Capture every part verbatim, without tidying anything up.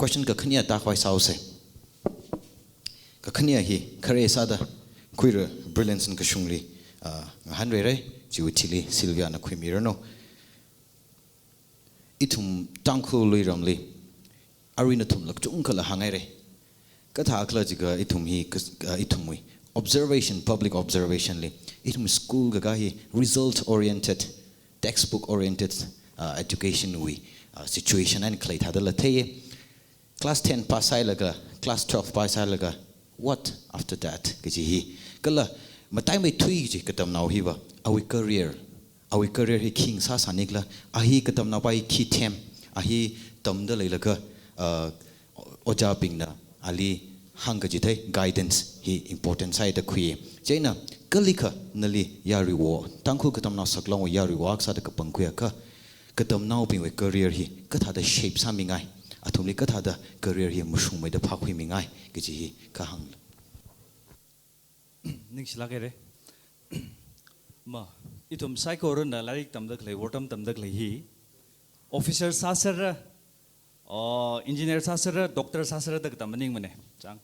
Question kakhane tākhavai sāusa. Kakhane hi khare sāda khuira Brilliance kashungli, ah, ngahānrāra, chiwui thili Sylvia na khuimiranu. Ithum Tangkhul luiramli, arui nathumla kachungkhala hānghaira. Kathākhala jiakha ithum hi kas-, ah, ithumwui observation, public observation li, ithum school kakā hi result oriented, textbook oriented, ah, education wui, ah, situation eina khalei thādala theiya. Class ten pass sāhailaga, class twelve pass sāhailaga, what after that? Kaji hi. Kala mataimeithui kaji katamnao hiva, awui career, awui career hi khi ngasāsānikhala, a hi katamnaopa hi khi them, a hi tamda leilaga, uh, ojābingna ali hāngkachithei guidance hi important sāda khuiya. Chieina kalikha nali yaruiwo, Tangkhul katamnao saklongwui yaruiwo akha sāda kapangkhuiakha, katamnaobingwui career hi kathāda shape sāmingai, athumli kathāda career hi mashungmeida phākhuimingai kaji hi kahāngla. Ningshilāk haira. Ma, ithum saikorana lairik tamda khalei, wortam tamda khalei hi officer sāsera, oh, engineer sāsera, doctor sāsera da katam maningmana. Chang.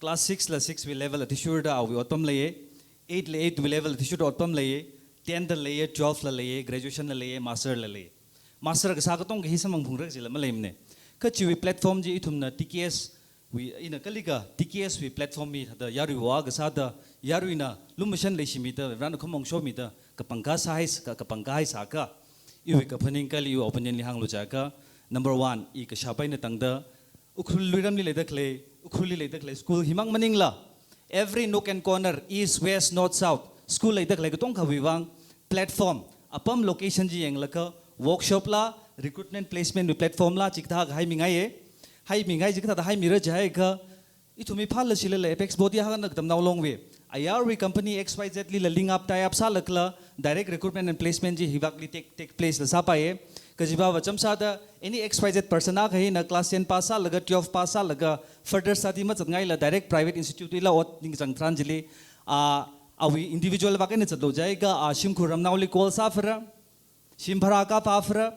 Class six la six wui level athishurda awui otpam leiya, eight la eight wui level athishurda otpam leiya, ten da leiya, twelve la leiya, graduation la leiya, master la leiya. Master kasā katonga hi samphangphungra kajila maleimana. Kha chiwui platform chi ithumna T K S wui, ina kalikha T K S wui platform hi thāda yaruiwo akha sāda, yaruina lumashan leishimida, rana khamong shomida, kapangkā sāhai, ka-, kapangkāhai sāakha, iwui kaphaning kala iwui opinion li hānglu jiakha, number one, i kashap eina tangda, Ukhrul luiramli leida khalei, Ukhrulli leida khalei school himang maningla, every nook and corner, east, west, north, south, school leida khalei katongkhawui vang platform, apam location chi yanglaga, workshop la, recruitment placement platform la, chikathā haimingaiya. Haimingai chikathāda haimira jiakha, ithum hi phāla shilala apex body hāngda katamnao longwui, ayarwui company X Y Z lila link up, tie up sālagala, direct recruitment and placement chi hivakli take, take place la sāpaiya. Kajiva vācham sāda, any X Y Z person akha hina class ten pass sālaga, twelve pass sālaga, further study mazatngaila direct private institute lila ot ningkachang tharan chili, a, awui individual vak eina zatlu jiakha, a, shimkhur ramnaoli call sāphara, shim bhara kaphaphara,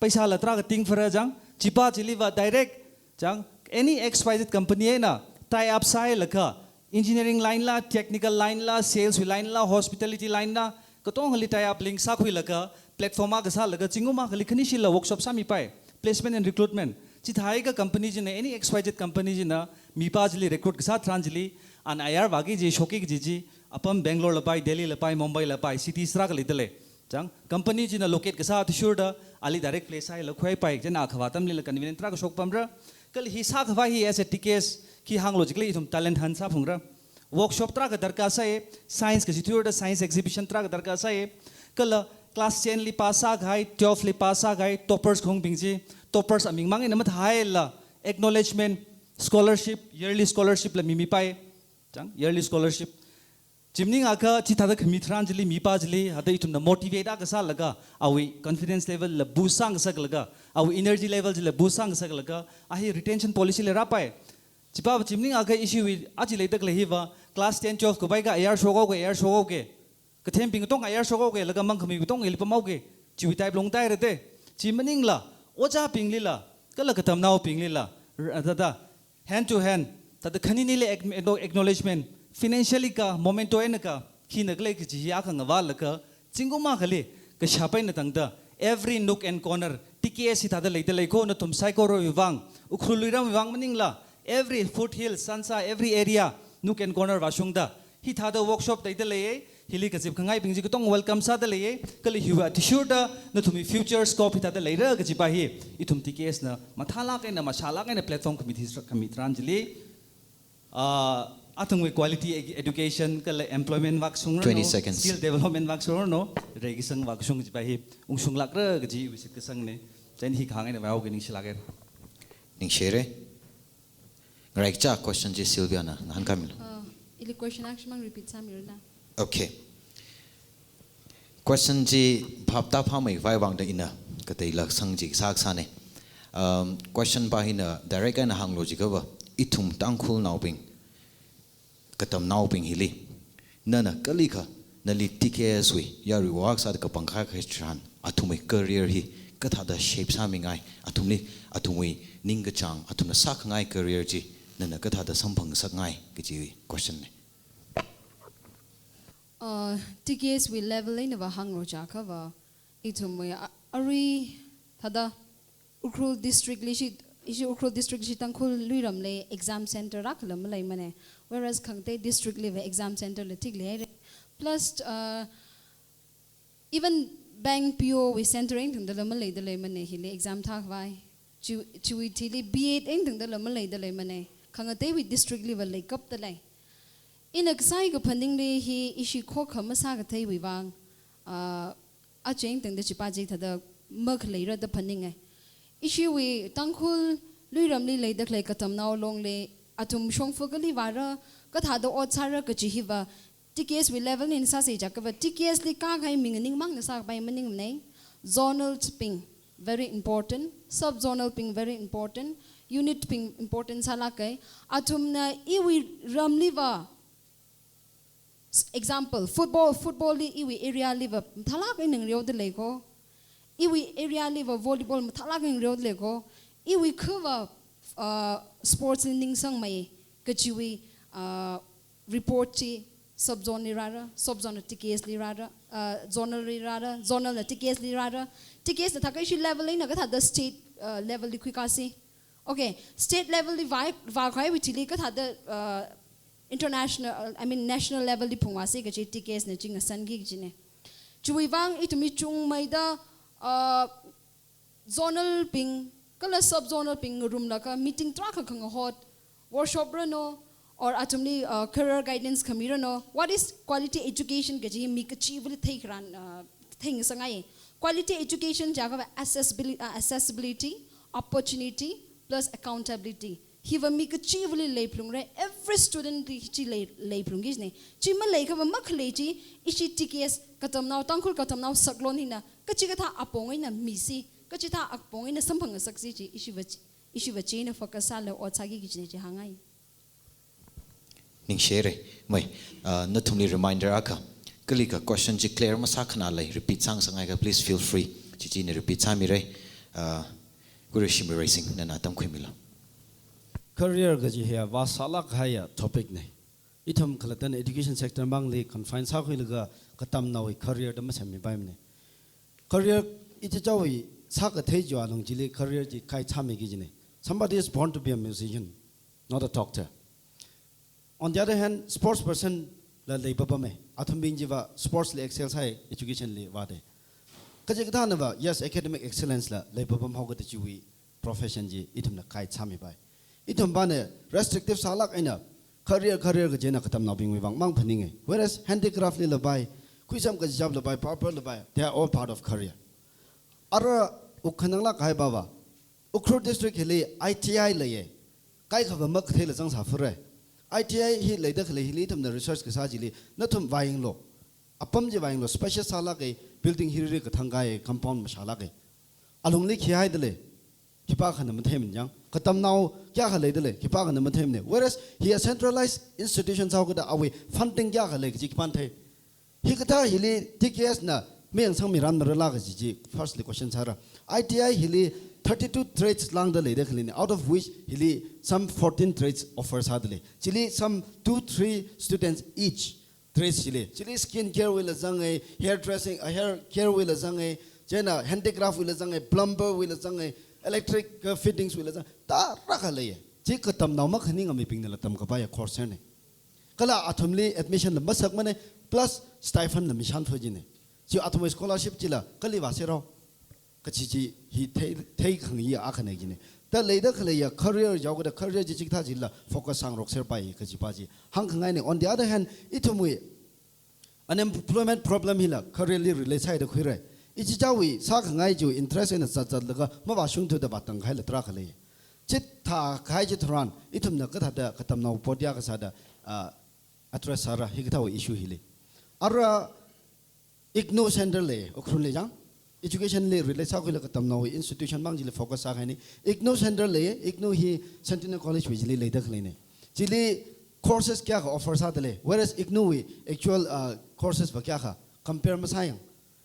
paisa la tarākha tingphara chang, chipa chiliva direct, chang, any X Y Z company eina tie up sāhailaga, engineering line la, technical line la, sales line la, hospitality line la, katongali tie up link sākhuilaga, platform akha sālaga, zingkum akhali khanishila workshop sāmipai, placement and recruitment. Chithākha company china, any X Y Z company china, mipa chili recruit kasā tharan chili, an ayar vāki kaji, shokki kaji chi, apam Bangalore la pai, Delhi la pai, Mumbai la pai, cities tarākha leida lei. Chang, company china locate kasā athishurda, ali direct place sāhaila khuipai, chieina akhava atamlila convenient tarākha shokpamra. Kala hi sākhavai hi as a T K S, khi hānglu jiakha ithum talent hunt sāphungra. Workshop tarākha darkar sāya, science kaji thuirda science exhibition tarākha darkar sāya. Kala class ten li pass sākahai, twelve li pass sākahai, toppers khongbing chi, toppers aming mang eina mathāhaila, acknowledgement, scholarship, yearly scholarship la mimipai. Chang, yearly scholarship. Chi maningakha, chithāda khami tharan chili, mipa chili, hithāda ithumna motivate akha sālaga, awui confidence level la boost sāngasaklaga, awui energy level chila boost sāngasaklaga, a hi retention policy la rāpai. Chipa chi maningakha ishiwui, aja leida khalei hiva, class ten, twelve kapai akha ayar shokhaoga, ayar shokhaoga. Kathembing katonga ayar shokhaoga, laga mangkhami katonga ili pamhaoga, chiwui type longtaira te. Chi maningla, ojābinglila, kala katamnaobinglila, r-, thāda, hand to hand, thāda khaninili ac-, acknow-, acknowledgement, financially kha, memento eina kha, khina khalei kaji hi akha ngavālaga, zingkum akhali, kashap eina tangda, every nook and corner, T K S hithāda leida lei kho nathum saikorawui vang, Ukhrul luiramwui vang maningla, every foothill, sansā, every area, nook and corner vāshungda, hithāda workshop leida leiya, hili kazip khangaibing chi katonga welcome sāda leiya, kala hiwui athishurda, nathumwui future scope hithāda leira kajipa hi, ithum T K S na, mathālāk eina, mashālāk eina platform khami thi-, khami tharan chili, ah, athumwui quality ed-, education, kala employment vākashungranu, twenty seconds. Skill development vākashungranu, reikasang vākashung kajipa hi, ungshunglākra kaji iwui shitkasangna, chieina hi kahāng eina vāhaoga ningshilāka. Ningshira. Ngaraicha question chi Sylvia na ngahānkāmilu. Ah, ili question akha shimang repeat sāmirana. Okay. Question chi phap tāphāmeikhavai vangda ina kateila kasang chi sākasāna. Um, question pa hina direct eina hānglu jiakhava, ithum Tangkhulnaobing, katamnaobing hili, nana kalikha, nali T K S wui yaruiwo akha sāda kapangkā kahai tharan, athumwui career hi kathāda shape sāmingai, athumli, athumwui ningkachāng, athumna sākhangai career chi, nana kathāda samphangngasakngai kaji question ne. Uh, T K S wui level eina va hānglo jiakha va, ithumwui a-, arui thāda Ukhrul district li shi, ishi Ukhrul district li shi Tangkhul luiramli exam center rākhala maleimane. Whereas khangatei district li va exam center la tik leire. Plus, uh, even bank P O wui center eintungda la maleida leimane hili exam thākhavai. Chi, chiwui thili B Ed eintungda la maleida leimane. Khangateiwui district li va leikapda lei. Ina kasai kaphaningli hi ishi khokha masākatheiwui vang, ah, aja eintungda chipa chi thāda makhaleira da phaninge. Ishiwui Tangkhul luiramli leida khalei katamnao longli athum shongfa kali vāra, kathāda ot sāra kaji hi va, T K S wui level eina sāsa jiakha va, T K S li kākahai mi nganingmang eina sākapai maningmane. Zonal bing, very important. Sub zonal bing, very important. Unit bing important sālāke. Athumna iwui ramli va, s-, example, football, football li iwui area li va mathālāk eina ngareoda lei ko. Iwui area li va volleyball mathālāk eina ngareoda lei ko. Iwui kha va, uh, sports li ningsangmei kajiwui, uh, report chi sub zone li rāra, sub zone na T K S li rāra, uh, zonal li rāra, zonal na T K S li rāra. T K S na thākha ishi level eina kathāda state, uh, level li khuikāsi. Okay, state level li vā, vākhavaiwui thili kathāda, uh, international, uh, I mean national level li phungvāsi kaji T K S na chi ngasanki kajine. Chiwui vang ithum mi chungmeida, uh, zonal bing, kala sub zonal bing ngarumlaga meeting tarākha khangahot, workshop rano, or athumli, uh, career guidance khami rano. What is quality education kaji mi kachivali theikharan, uh, theingasakngai. Quality education jiakha va accessibili-, uh, accessibility, opportunity, plus accountability. Hi va mi kachivali leiphalungra, every student li chi lei, leiphalungki jine. Chi maleiakha va makhalei chi, ishi T K S katamnao, Tangkhul katamnao saklon hina, kachikathā apong eina misi, kachikathā apong eina samphangngasaksi chi, ishi va chi, ishi va china focus sālaga ot sāki kajine chi hāngngai. Ningshire, mei, uh, nathumli reminder akha. Kali ka question chi clear masākhanā lei, repeat sāngasakngai kha, please feel free. Chichi ina repeat sāmire, uh, Guru Shimli Raising, nana tamkhuimilo. Career kaji hiya vāsālāk kahaiya topic ne. Ithum khalattana education sector mangli confine sākhuilaga katamnaowui career da masāmipaimane. Career ichichāwui sākathei chiwui alung chili career chi kai chāmiki jine. Somebody is born to be a musician, not a doctor. On the other hand, sports person la leipapame. Athumbing chi va sports li excel sāi, education li vāde. Kachikathāna va, yes, academic excellence la leipapam haokada chiwui profession chi ithumna kai chāmipai. Ithum vāna restrictive sālāk eina career, career kajina katamnaobingwui vang mang phaninge. Whereas handicraft li la pai, khuisam kachap la pai, barber la pai, they are all part of career. Ara wuk khananglāk kahai va va, Ukhrul district hili I T I leiye. Kaikha va makatheila zangsāfure. I T I hi leida khalei hili ithumna research kasā chili, nathum vāyanglo. Apam chi vāyanglo, spacious sālāke, building hiri kathang kai, compound mashālāke. Alungli khi haida lei, khipākhana matheimane jang. Katamnao kayākha leida lei, khipākhana matheimane. Whereas hiya centralized institution sāhaokada awui funding kayākha lei kaji khipāna thei. Hikathā hili T K S na mayangsangmiranmarala kaji chi firstly question sāra. I T I hili thirty-two trades lāngda leida khalei ne, out of which hili some fourteen trades offer sāda lei. Chili some two, three students each trades chili. Chili skin care wuila zange, hair dressing, uh, hair care wuila zange, chieina handicraft wuila zange, plumber wuila zange, electric, uh, fittings wuila zange, tarākha leiye. Chi katamnao makhaninga mibingnala tamkapaiya course ne. Kala athumli admission la masakmane, plus stipend la mishan phajine. Chi athumwui scholarship chila kali vāserao kaji chi hi thei, theikhangaiya akhane jine. Da leida khaleiya career jihaokada career chi chikathā chila focus sāngarokserpai kajipa chi hāngkhangaine. On the other hand, ithumwui unemployment problem hila career li relate sāhaida khuire. Ichichāwui sākhangai chiwui interest eina zatzatlaga mavāshungthuda vātangkahaila tarākha lei. Chithākahai chitharan, ithumna kathāda katamnao podia kasāda, ah, address sāra hikathāwui issue hili. Ara IGNOU Center lei, Ukhrul li jang. Education li relate sākhuilaga katamnaowui institution mang chili focus sākahaine. IGNOU Center lei, IGNOU hi Centenary College wui chili leida khaleine. Chili courses kayākha offer sāda lei, whereas IGNOU wui actual, uh, courses va kayākha compare masāyang.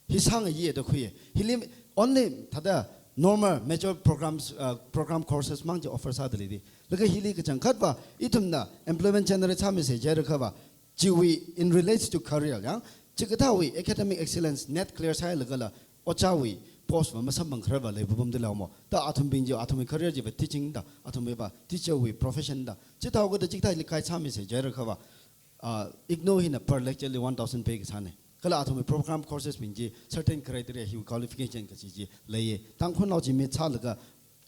Hi sāngaiye da khuiye. Hili Only thāda normal major programs, uh, program courses mang chi offer sāda leida. Laga hili kachangkhatva ithumna employment generate sāmisa jiakha va, chiwui in relates to career yang, chikathāwui academic excellence NET clear sāhailagala ojāwui post va masamphangkharar va leipapamda lei mo. Da athumbing chi, athumwui career chiva teaching da, athumwuiva teacher wui profession da. Chithāhaokida chikathāli guide sāmisa jiakha va, uh, IGNOU hina per lecture li one thousand pay kasāna. Kala athumwui program courses bing chi certain criteria hi qualification kachi chi leiya. Tangkhulnao chi mi sālaga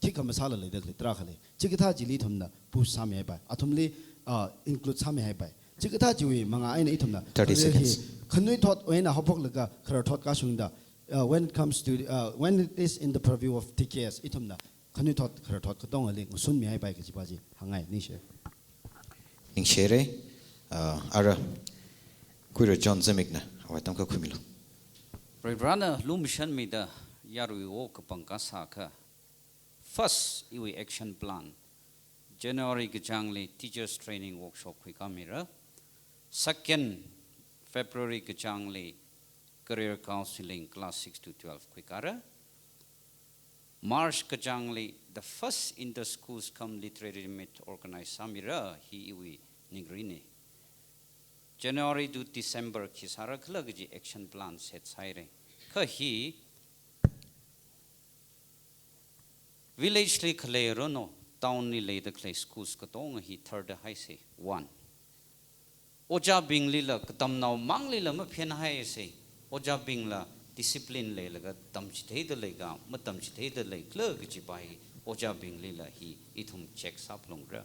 khikha masāla leida khalei tarākha lei. Chikathā chili ithumna push sāmihaipai. Athumli, uh, include sāmihaipai. Chikathā chiwui mangā eina ithumna thirty career hi seconds. Khanuithot eina haophoklaga khararthot kashungda, uh, when it comes to, uh, when it is in the purview of TKS, ithumna khanuithot khararthot katongali ngasunmihaipai kajipa chi hāngngai. Ningshi. Ningshire, uh, ara, Kuira John Zemikna, awui atam khuimilu. Varivarana lumashanmida yarui wo kapangkasā akha. First, iwui action plan. January kachāngli teachers training workshop khuikāmira. Second, February kachāngli career counseling class six to twelve khuikāra. March kachāngli the first inter-schools cum literary meet organize sāmira, hi iwui ningrina. January to December khi sārakhala kaji action plan set sāhaira. Kha hi village li khalei ranu, town li leida khalei schools katonga hi tharda haisa. One. Ojābinglila, katamnao manglila maphenhaisa. Ojābingla discipline leilaga tamchitheida lei ka, matamchitheida leikhala kajipa hi ojābinglila hi ithum check sāphalungra.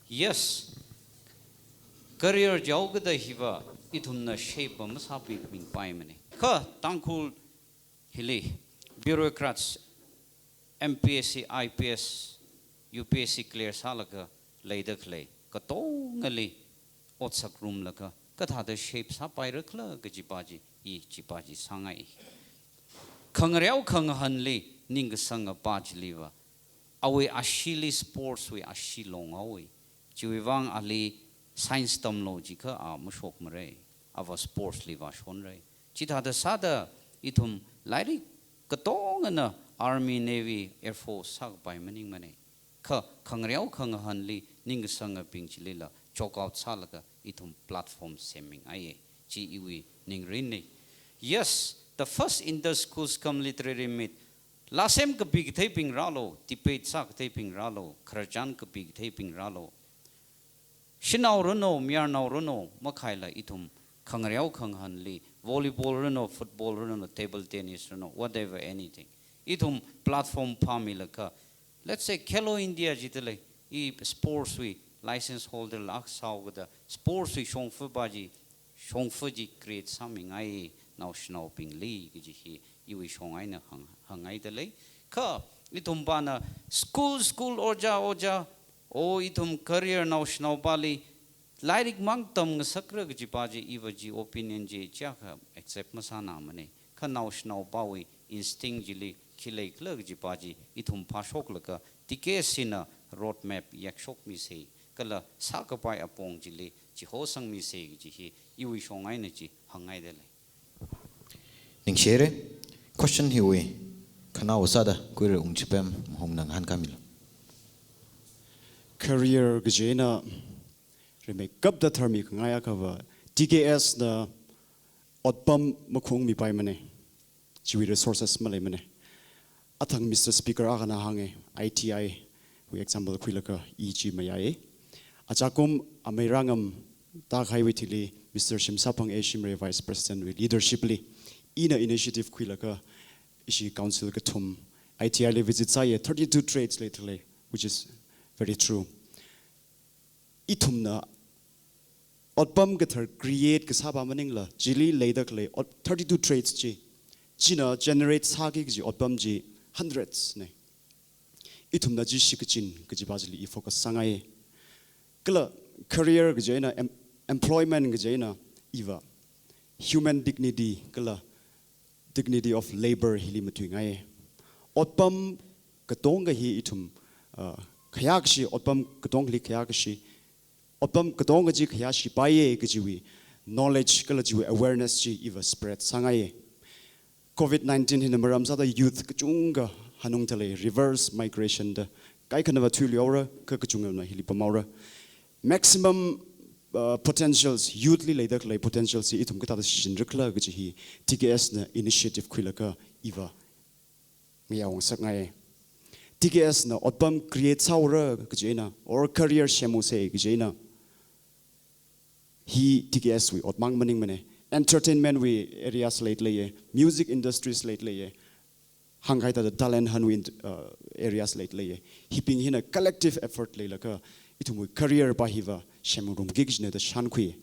Yes, career jihaokida hiva ithumna shape va masāpimingpaimana. Kha Tangkhul hili bureaucrats, MPSC, IPS, UPSC clear sālaga leida khalei katongali ot sāngarumlaga kathāda shape sāpairakhala kajipa chi, i chipa chi sāngai. Khangareo khangahānli ningkasang apa chiliva, awui asheeli sports wui ashee longhaowa. Chiwui vang ali science tamlu jiakha a mashokmara. Ava sports li vāshonra. Chithāda sāda ithum lairik katongana army, navy, air force sākapai maningmana. Kha khangareo khangahānli ningkasangabing chilila chalk out sālaga ithum platform semmingaiya. Chi iwui ningrina. Yes, the first inter-schools cum literary meet. Laa semkapi katheibing rālu, debate sākatheibing rālu, khararchan kapi katheibing rālu. Shanao ranu, mayarnao ranu, makhaila ithum khangareo khangahānli, volleyball ranu, football ranu, table tennis ranu, whatever, anything. Ithum platform phāmilaga, let's say, Khelo India jidalei, i sports wui license holder la akha sāhaokida, sports wui shongfa pa chi, shongfa chi create sāmingai naoshinaobingli kaji hi iwui shong eina hāng, hāngngaidalei. Kha ithumpana school, school, ojā, ojā, o ithum career naoshinaopali lairik mang tamngasakra kajipa chi iva chi opinion chi chiakha accept masānamana. Kha naoshinaopawui instinct chili khi leikhala kajipa chi ithum phāshoklaga TKS hina roadmap yakshokmisa, kala sākapai apong chili chihosangmisa kaji hi iwui shong eina chi hāngngaidalei. Ningshire, question hiwui khanao sāda Kuira Ungchipem Mahungna ngahānkāmilu. Career kaji eina rimeikapta tharmikhangai akhava TKS na otpam makhungmipaimana. Chiwui resources maleimana. Athang Mister Speaker akhana hānga, ITI wui example khuilaga i chi mayāya. Achakum ameirangam tākahaiwui thili Mister Shimsaphang A Shimray Vice President wui leadership li ina initiative khuilaga ishi council kathum ITI li visit sāya, thirty-two trades leidalei, which is very true. Ithumna otpam kathar create kasāpa maningla, chili leida khalei ot thirty-two trades chi, china generate sāki kaji otpam chi hundreds na. Ithumna chi shikachin kajipa chili i focus sāngai. Kala career kaji eina, em-, employment kaji eina, iva human dignity kala dignity of labor hili matuingai. Otpam katonga hi ithum, uh, khayākashi, otpam katongali khayākashi, otpam katonga chi khayāshipaiya kajiwui knowledge kala chiwui awareness chi iva spread sāngaiya. COVID nineteen hina maram sāda youth kachungkha hanungda lei, reverse migration da kaikhanava thuiluihaora, kha kachungana hili pamhaora. Maximum, uh, potentials, youth li leida khalei potentials hi ithum kathāda shichinrakhala kaji hi T K S na initiative khuilaga iva ngayaongasakngai. T K S na otpam create sāhaora kaji eina, or career semhaosa kaji eina, hi T K S wui ot mang maningmana. Entertainment wui areas leida leiya, music industries leida leiya, hāngkahai thāda talent hunt wui, uh, areas leida leiya. Hibing hina collective effort leilaga ithumwui career pa hiva semngarumki kajina da shānkhui.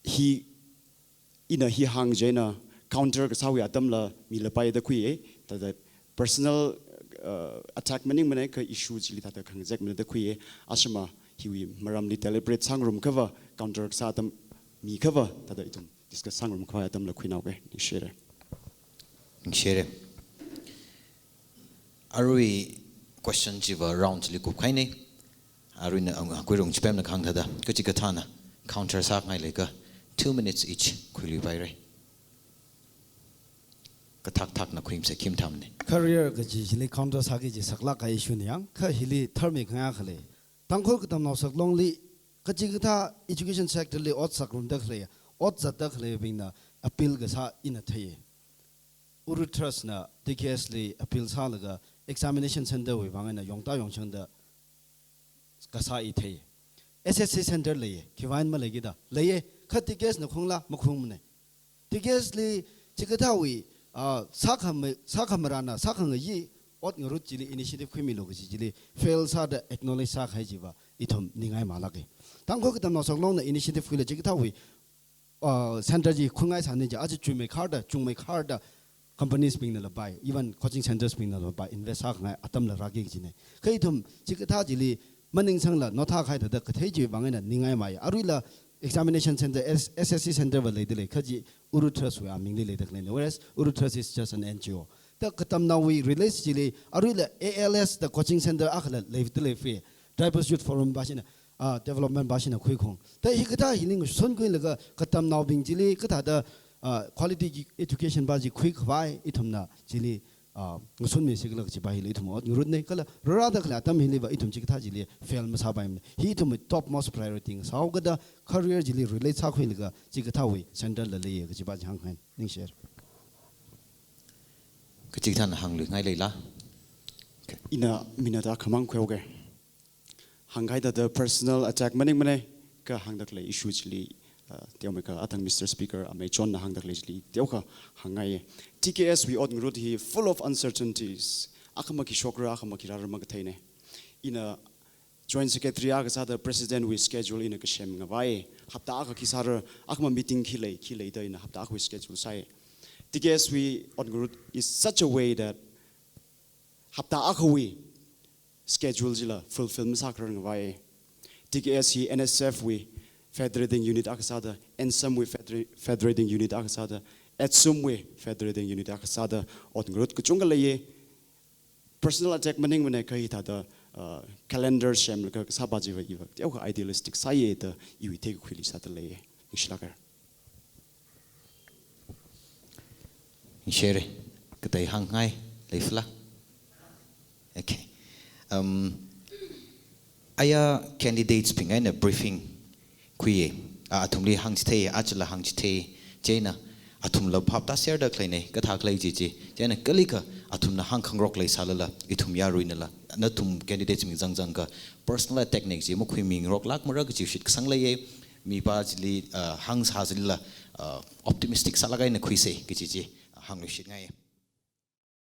Hi, ina hi hāng chieina counter kasāwui atamla milapai da khuiya, thāda personal, uh, attack maningmana, kha issue chili thāda khangazekmana da khuiya. Ashama hiwui maramli deliberate sāngarumkhava, counter kasā atam mikhava, thāda ithum discuss sāngarumkhava atamla khuinaoke, ningshire. Ningshire. Arui question chiva round chili kupkahaina. Aruina, um, Kuirung Chipemna kahāng thāda, kachikathāna counter sāngai leiakha two minutes each khuiluipaira. Kathak thakna khuimisa khim thamne. Career kaji chili counter sāki kaji saklāk kahai issue na yang, kha hili tharmi khangaya khalei. Tangkhul Katamnao Saklongli kachikathā education sector li ot sāngarumda khalei, ot zatda khaleibingna appeal kasā ina thei. Uru Trust na T K S li appeal sālaga examination center wui vang eina yongta yongchangda kasā i thei. S S C center leiya, khiwui vang maleikida. Leiya, kha T K S na khungla makhungmana. T K S li chikathāwui, ah, sākhama-, sākhamarāna, sākhangayi ot ngarut chili initiative khuimilu kaji chili fail sāda acknowledge sākahai chiva ithum ningai malāka. Tangkhul Katamnao Saklongna initiative khuila chikathāwui, uh, center chi khungngai sāni chi, aja chuimeikharda, chungmeikharda companies bingna lapai, even coaching centers bingna lapai invest sākhangai atamla rāki kajina. Kha ithum chikathā chili maningsangla nothakahai thāda kathei chiwui vang eina ningai maya. Aruila examination center, S-, S S C center va leida lei, kha chi Uru Trust wui amingli leida khaleina. Whereas Uru Trust is just an N G O. Ta katamnaowui relate chili, aruila A L S da coaching center akhala leida lei free. Tribal Youth Forum pashina, ah, development pashina khuikhong. Ta hikathā hili ngasunkhuilaga katamnaobing chili kathāda, ah, quality education pa chi khuikhavai ithumna chili, ah, ngasunmisi kala kaji pa hili ithum ot ngarutna kala rārada khalei atam hiliva ithum chikathā chili fail masāpaimana. Hi ithumwui topmost priority ngasāhaokida career chili relate sākhuilaga chikathāwui center la leiya kaji pa chi hāngkhangai. Ningshire. Kachikathāna hāngluingai leila? Okay. Ina minute akhamang khuihaoke. Hāngkahai thāda personal attack maningmana, kha hāngda khalei issue chili, uh, teomeikha athang Mister Speaker, amei John na hāngda khalei chili teokha hāngngaiya. T K S wui ot ngarut hi full of uncertainties. Akhama khi shokra, akhama khi rāra makatheina. Ina Joint Secretary akha sāda President wui schedule ina kasem ngavai. Hapta akha khi sāra, akhama meeting khi lei, khi lei da ina hapta akhawui schedule sāi. T K S wui ot ngarut is such a way that hapta akhawui schedule chila fulfill masākharar ngavai. T K S hi N S F wui federating unit akha sāda, N S M wui federa-, federating unit akha sāda, ATSUM wui federal unit akha sāda ot ngarut kachungkha leiya. Personal attack maningmana, kha hithāda, uh, calendar semlaga kasā pa chiva iva teokha idealistic sāya da iwui theikakhuili sāda leiya. Ningshilāka. Ningshire. Katei hāngngai leifala? Okay. Um, aya candidates bing eina briefing khuiya. A, athumli hāngchithei, achila hāngchithei, chieina athumla phap tāserda khaleina, kathā khalei chi chi. Chieina kalikha athumna hāngkhangarok leisālala, ithum yaruinala, nathum candidates bing zangzangkha personal attack na chi makhuimingaroklākmara kaji shitkasang leiya. Mipa chili, uh, hāngsā chilila, uh, optimistic sālāk eina khuisa kaji chi, uh, hāngluishitngaiya.